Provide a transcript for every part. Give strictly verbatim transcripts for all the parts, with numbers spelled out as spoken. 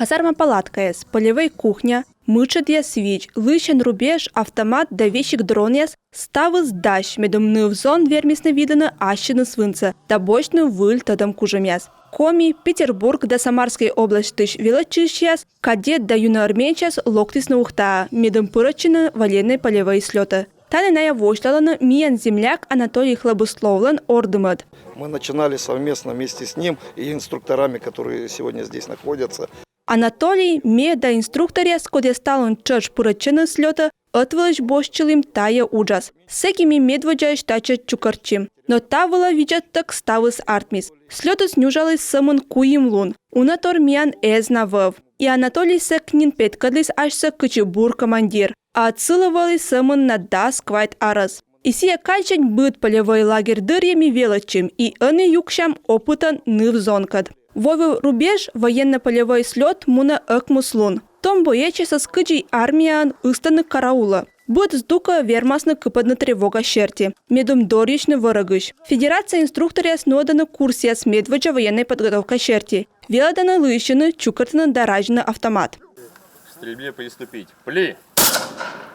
Казарма палаткаяс, полевӧй кухня, мытшӧдъяс визь, лыйсян рубеж, автомат да весиг дронъяс — ставыс дась, медым ныв-зон вермисны видлыны ассьыныс вынсӧ да босьтны выль тӧдӧм кужӧмъяс. Коми, Петербург да Самарскӧй обласьтысь велӧдчысьяс, кадет да юнармеецъяс локтісны Ухтаӧ, медым пырӧдчыны военнӧй полевӧй слётӧ. Тані найӧ восьлалӧны миян земляк Анатолий Хлебословлӧн ордымӧд. Мы начинали совместно вместе с ним и инструкторами, которые сегодня здесь находятся. Анатолий, ме да инструкторъяс, кодъяс талун тшӧтш пырӧдчӧны слётӧ, ӧтвылысь босьтчылім тайӧ уджас. Сэки ми медводдзаысь татчӧ чукӧртчим. Но та вылӧ видзӧдтӧг ставыс артмис. Слётыс нюжаліс сӧмын куим лун. Унатор миян эз на вӧв. И Анатолий сэк нин петкӧдліс асьсӧ кыдзи бур командир. А ӧд сылы вӧлі сӧмын на дас квайт арӧс. И сійӧ кадсянь быд полевӧй лагерь дырйи ми велӧдчим и ӧні юксям опытӧн ныв-зонкӧд. Войвыв рубеж военнӧй полевӧй слёт мунӧ ӧкмыс лун. Том боецъясӧс кыдзи армияын ыстӧны караулӧ. Быд здукӧ вермасны кыпӧдны тревога серти, медым дорйысьны вӧрӧгысь. Федерация инструкторъяс нуӧдӧны курсъяс медводдза военнӧй подготовка серти. Велӧдӧны лыйсьыны, чукӧртны да разьны автомат. К стрельбе приступить. Пли!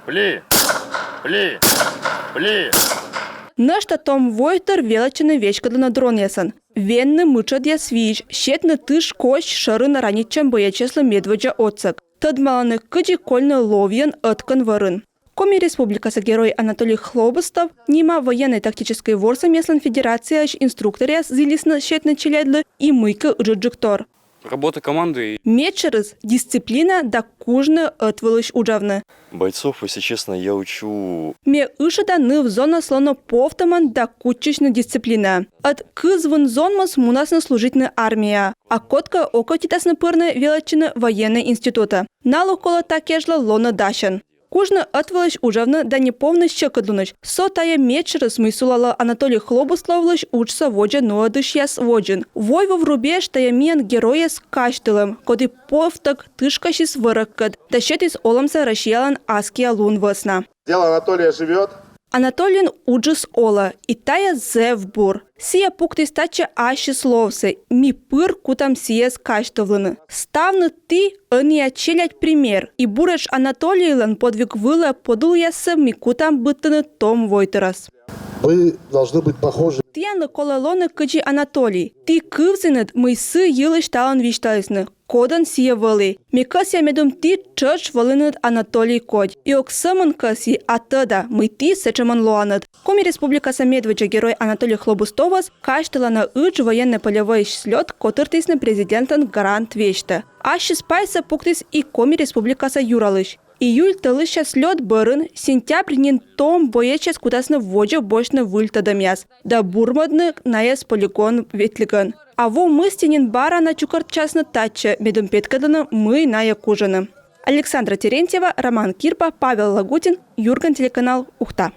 Пли! Пли! Пли! Нӧшта том войтыр велӧдчӧны веськӧдлыны дронъясӧн, венны мытшӧдъяс визь, сетны тыш кось шӧрын ранитчӧм боецъяслы медводдза отсӧг. Тӧдмалӧны, кыдзи кольны ловйӧн ӧткӧн вӧрын. Коми Республикаса Герой Анатолий Хлебослов нима военнӧй-тактическӧй ворсӧмъяслӧн федерацияысь инструкторъяс зілисны сетны челядьлы и мыйкӧ ыджыдджыктор. Работа команды. Медшӧрыс — дисциплина да кужны ӧтвылысь уджавны. Бойцов, если честно, я учу. Ме ышӧда ныв-зонӧс лоны повтӧмӧн да кутчысьны дисциплинаӧ. Ӧд кызвын зонмыс мунасны служитны армияӧ, а кодкӧ окотитасны пырны велӧдчыны военнӧй институтӧ. Налы колӧ та кежлӧ лоны дасьӧн. Кужны ӧтвылысь уджавны да не повны сьӧкыдлунысь — со тайӧ медшӧрыс, мый сулалӧ Анатолий Хлебословлысь уджсӧ водзӧ нуӧдысьяс водзын. Войвыв рубеж — тайӧ миян геройӧс казьтылӧм, коді повтӧг тышкасис вӧрӧгкӧд да сетіс олӧмсӧ Россиялӧн аскиа лун вӧсна. Дело Анатолия живет. Анатолийын уджыс олӧ, и тайӧ зэв бур. Сійӧ пуктіс татчӧ ассьыс ловсӧ, ми пыр кутам сійӧс казьтывлыны. Ставныд ті ӧнія челядь пример, и буретш Анатолийлӧн подвиг вылӧ подулъяссӧ ми кутам быдтыны том войтырӧс. Вы должны быть похожи. Тіянлы колӧ лоны кыдзи Анатолий. Ті кывзінныд, мый сы йылысь талун висьталісны, кодӧн сійӧ вӧлі. Ме кӧсъя, медым ті тшӧтш вӧлінныд Анатолий кодь. И ог сӧмын кӧсйы, а тӧда, мый ті сэтшӧмӧн лоанныд. Коми Республикаса медводдза Герой Анатолий Хлебословӧс казьтылана ыдж военнӧй полевӧй слёт котыртісны президентлӧн грант весьтӧ. Ассьыс пайсӧ пуктіс и Коми Республикаса Юралысь. Июль тӧлысся слёт бӧрын сентябрь нин том боецъяс кутасны водзӧ босьтны выль тӧдӧмъяс да бурмӧдны найӧс полигон ветлігӧн. А во мысти нин бара на чукӧртчасны татчӧ, медым петкӧдлыны, мый найӧ кужӧны. Александра Терентьева, Роман Кирпа, Павел Лагутин, «Юрган» телеканал, Ухта.